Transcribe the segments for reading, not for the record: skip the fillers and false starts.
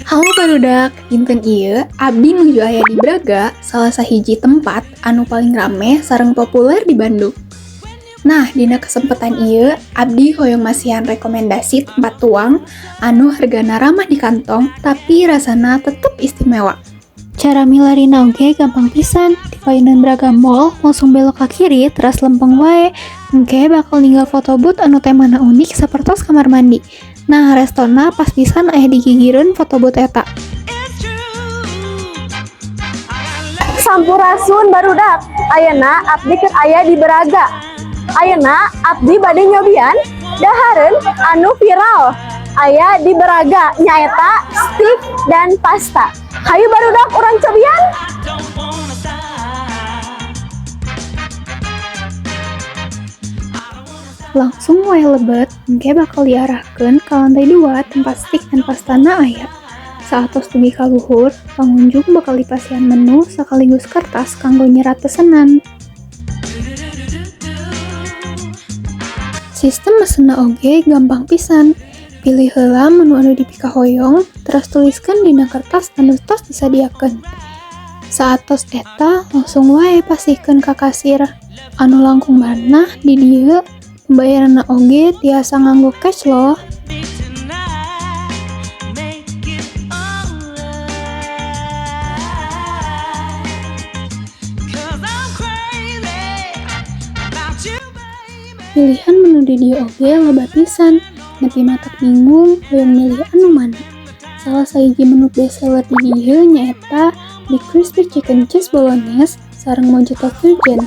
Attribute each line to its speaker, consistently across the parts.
Speaker 1: Halo barudak, dinten ieu abdi nuju aya di Braga, salah sahiji tempat anu paling rame sareng populer di Bandung. Nah, dina kesempatan ieu abdi hoyong masihan rekomendasi tempat tuang anu hargana ramah di kantong tapi rasana tetep istimewa. Cara milarina oge gampang pisan, di payunan Braga Mall langsung belok ke kiri teras lempeng wae. Engke bakal ninggal photo booth anu temana unik sapertos kamar mandi. Nah, restona pas pisan aya di gigireun photo booth eta.
Speaker 2: Sampurasun, barudak. Ayeuna abdi keur aya di Braga. Ayeuna abdi bade nyobian dahareun anu viral aya di Braga, nyaeta steak dan pasta. Hayu barudak, urang cobian.
Speaker 3: Don't wanna stop.
Speaker 1: Langsung wae lebet, engke bakal diarahkeun ka lantai 2 tempat Steak and Pastana aya. Saatos dugi ka luhur, pangunjung bakal dipasihan menu sekaligus kertas kanggo nyerat pesenan. Sistem mesenna oge gampang pisan. Pilih heula menu anu dipikahoyong, teras tuliskeun dina kertas anu tos disadiakeun. Saatos eta langsung wae pasihkeun ka kasir. Anu langkung merenah di dieu, pembayaranna oge tiasa nganggo cash loh.
Speaker 3: Me tonight, make it alright. 'Cause I'm crazy about you, baby.
Speaker 1: Pilihan menu di dieu oge loba pisan, nepi matak bingung hoyong milih anu mana. Salah sahiji menu best seller di dieu nyaeta The Crispy Chicken Cheese Bolognese sareng Mojito Virgin.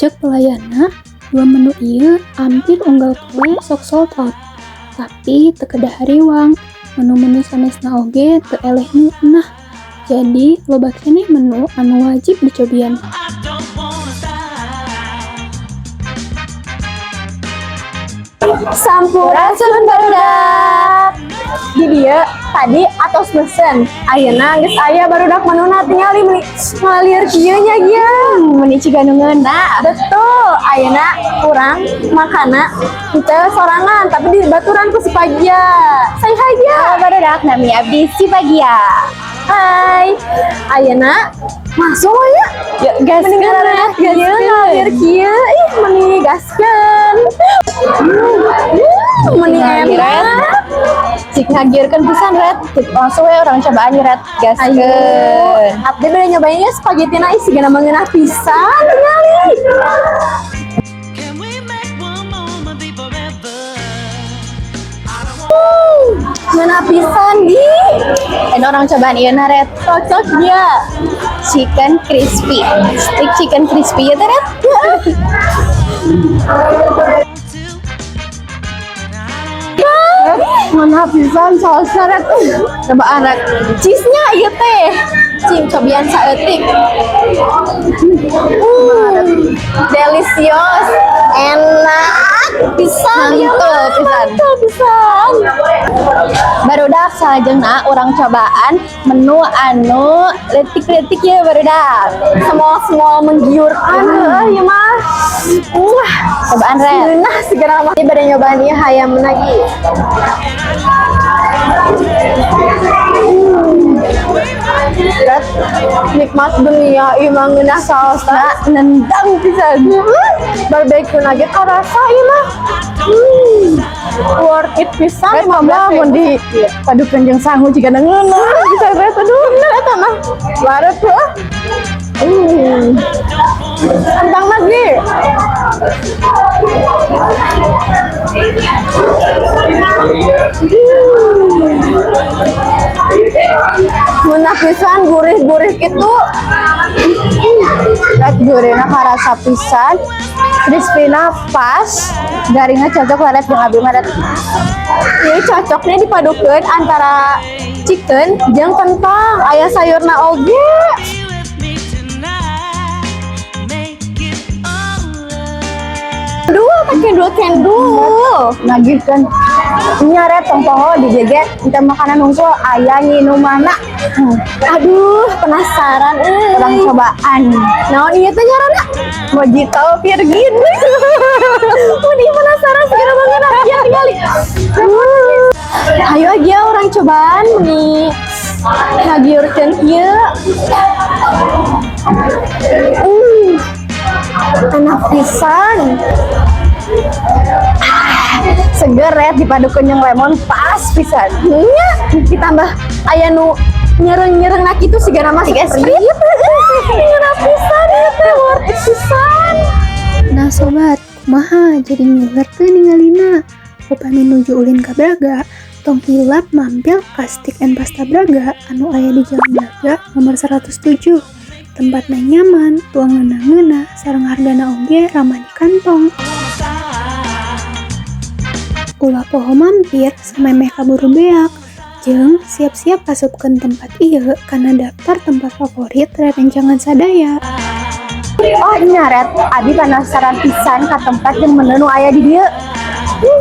Speaker 1: Cek pelayanna, dua menu ieu hampir unggal poe sok sold out. Tapi teu kedah hariwang, menu-menu sanesna oge teu eleh ngeunah. Jadi loba keneh menu anu wajib dicobian.
Speaker 3: I don't wanna stop.
Speaker 2: Sampurasun, barudak. Di dieu tadi atos mesen. Ayeuna geus aya, barudak, menuna. Tingali meuni ngalir kieu nya ieu.
Speaker 4: Meni ciga nu ngeunah.
Speaker 2: Betul, ayeuna urang makanna henteu sorangan, tapi dibaturan ku si Pagia. Say hi, Gia.
Speaker 4: Halo barudak, nami abdi si Pagia.
Speaker 2: Hai. Ayeuna langsung we ya.
Speaker 4: Yuk, gaskeun.
Speaker 2: Meni ngalir kieu, ngalir kieu, ih, meni gaskeun. Meni
Speaker 4: Ngalir,
Speaker 2: enak.
Speaker 4: Cik ngagiurkeun pisan, Red. Cik langsung we urang cobaan nih, Red.
Speaker 2: Ayo,
Speaker 4: Gaskeun.
Speaker 2: Abdi bade nyobain ya spagettina, ih, sigana ngeunah pisan tingali.
Speaker 3: Can we make one moment be forever? I don't want
Speaker 2: Ngeunah pisan, Gi.
Speaker 4: Dan urang cobaan ieu na, Red.
Speaker 2: Cocok dia.
Speaker 4: Chicken crispy. Steak chicken crispy ya teh, Red?
Speaker 3: to. I don't
Speaker 2: Ngeunah pisan saosna, Red.
Speaker 4: Cobaan, Red.
Speaker 2: Cheese-nya ieu teh.
Speaker 4: Cing cobian saeutik.
Speaker 2: Delicious. Enak pisan ieu
Speaker 4: Mantul
Speaker 2: mah.
Speaker 4: pisan.
Speaker 2: Mantul pisan.
Speaker 4: Barudak, salajengna urang cobaan menu anu leutik-leutik ya, barudak.
Speaker 2: Small-small menggiurkan heuh ieu mah. Wah,
Speaker 4: Cobaan, Red.
Speaker 2: ngeunah segala mah. Bade nyobaan ieu hayam lagi. Red, nikmat dunia ieu mah, ngeunah saosna.
Speaker 4: Nah, nendang pisan.
Speaker 2: Barbecue nugget karasa ieu mah. Worth it pisan.
Speaker 4: Red, mah mun di padukeun jeung sangu jiga ngeunah pisan, Red. Aduh,
Speaker 2: Bener eta mah.
Speaker 4: Waret tuh.
Speaker 2: Kentang lagi. Ngeunah pisan, gurih-gurih gitu.
Speaker 4: Red, gurihna karasa pisan, crispy-na pas, garingna cocok lah, Red, jeung abi mah, Red.
Speaker 2: Ini cocoknya dipadukeun antara chicken jeung kentang, aya sayurna oge.
Speaker 3: Be with me tonight, make it alright.
Speaker 2: Dua pakai dua cendol.
Speaker 4: Nagihkeun nya, Red, tong poho di JG ente makanan hungkul aya nginumanna.
Speaker 2: Aduh, penasaran euy.
Speaker 4: Urang cobaan.
Speaker 2: Naon ieu teh ngaranna?
Speaker 4: Mojito Virgin.
Speaker 2: Udah penasaran segera banget ya tinggali. Ayo aja urang. Urang cobaan, meni ngagiurkeun kieu. Enak pisan. Ah, seger ya, dipadukeun jeung lemon pas pisan. Nya, ditambah aya nu nyereng-nyereng na kitu sigana mah siga Sprite. Ngeunah pisan ieu teh, worth it pisan.
Speaker 1: Nah sobat, kumaha, jadi ngiler teu ningalina? Upami nuju ulin ka Braga, tong hilap mampir ka Steak and Pasta Braga anu aya di Jalan Braga nomor 107. Tempatna nyaman, tuanganna ngeunah, sareng hargana oge ramah di kantong. Ulah poho mampir samemeh kaburu beak. Jeung siap-siap asupkeun tempat ieu kana daftar tempat favorit rerencangan sadaya.
Speaker 4: Oh nya Ret, abi penasaran pisan ka tempat yang menu nu aya di dieu.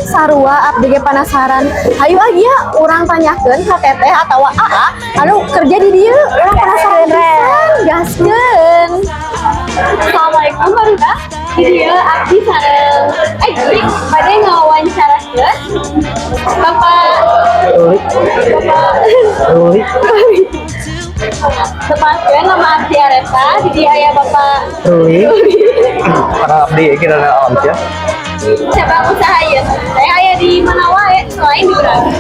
Speaker 2: Sarua, abdi ge penasaran. Hayu ah ya, urang tanyakeun ka teteh atawa aa anu kerja di dieu. Urang penasaran pisan. Gaskeun.
Speaker 5: Assalamualaikum barudak. Di dieu abdi sareng Egi bade ngawawancarakeun Bapak Bapak
Speaker 6: Ruli.
Speaker 5: Tepangkeun, nama abdi Areta, di dieu aya Bapak
Speaker 6: Ruli. Para abdi kita alam ya.
Speaker 5: Cabang usaha ieu teh aya di mana wae selain di Braga?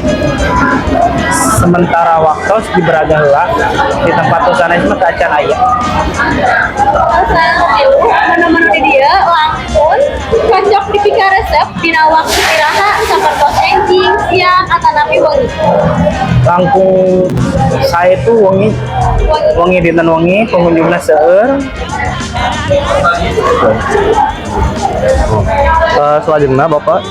Speaker 6: Sementara waktu di Braga heula, di tempat sanes mah teu acan aya.
Speaker 5: Selain itu, menu-menu di dieu langkung cocok dipikaresep dina waktu iraha, sapertos enjing, siang, atanapi wengi?
Speaker 6: Langkung sae itu wengi.
Speaker 5: Wengi.
Speaker 6: Wengi, dinten wengi pengunjungnya seueur.
Speaker 7: Selanjutnya Bapak,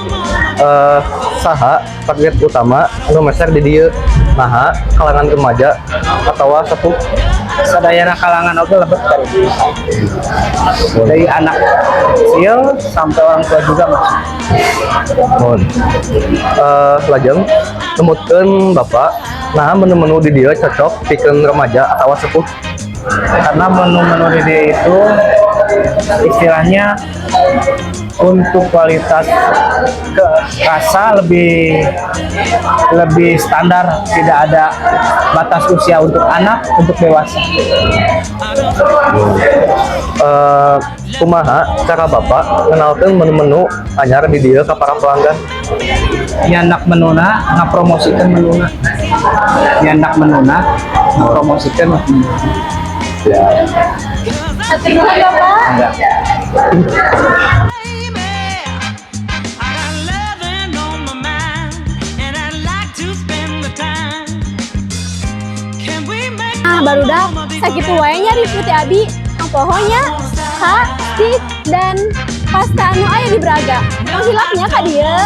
Speaker 7: saha target utama anu meser di dieu, naha kalangan remaja atau sepuh?
Speaker 6: Sadayana kalangan oge lebet kan, dari anak kecil sampai orang tua juga masuk.
Speaker 7: Mohon. Lajeng numutkeun Bapak, naha menu-menu di dieu cocok pikeun remaja atau sepuh?
Speaker 6: Karena menu-menu di dia itu istilahnya untuk kualitas ke rasa lebih lebih standar, tidak ada batas usia untuk anak, untuk dewasa.
Speaker 7: Kumaha cara Bapak ngenalkeun menu-menu anyar di dieu ka para pelanggan?
Speaker 6: Nyandak menuna, ngapromosikan menuna. Nyandak menuna, ngapromosikan menuna.
Speaker 5: Hatur nuhun, Bapak.
Speaker 6: Enggak.
Speaker 3: Baby, I got loving on my mind, and I'd like to spend the time. Can we make
Speaker 2: Nah, barudak, sakitu wae nya review ti abi. Tong poho nya ka steak dan pasta anu aya di Braga. Tong hilap nya ka dieu.